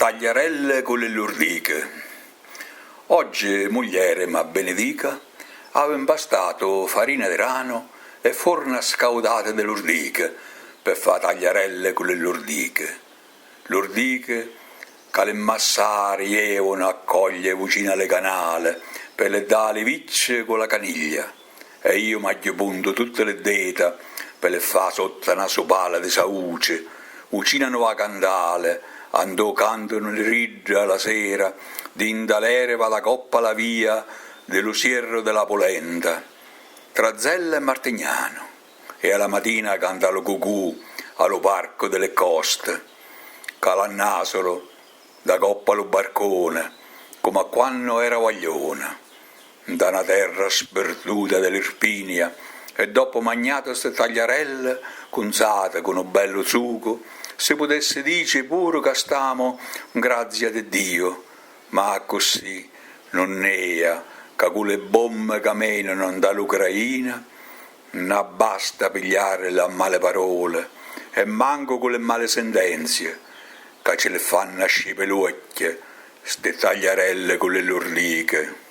Tagliarelle cu le lurdiche. Oggi muglierema, benedica, have impastato farina di rano e forna scaudate de lurdiche pe fa tagliarelle cu le lurdiche. Lurdiche ca le massare ievano a coglie vicino alle canale pe le dà le vicce cu la caniglia e io m'aggio punto tutte le deta pe le fa sotto na sopala de sauce vicino a nu vacantale andò cantano le ridde alla sera dint'a l'ereva da coppa la via de lu Sierro de la Polenta tra Zella e Martignano e alla matina canta lu cucù a lu parco delle Coste calannasolo da coppa lu barcone comme a quanno era guaglione 'nta na terra sperduta dell'Irpinia e doppo magnato ste tagliarelle cunzate cu nu bello sugo se putesse dice pure ca stamo 'ngrazia de Dio, ma accussì nun è ca cu le bombe ca menano dall'Ucraina n'abbasta pigliare le male parole e manco cu le male sentenzie ca ce le fanno ascì pe l'uocchie ste tagliarelle cu le lurdiche.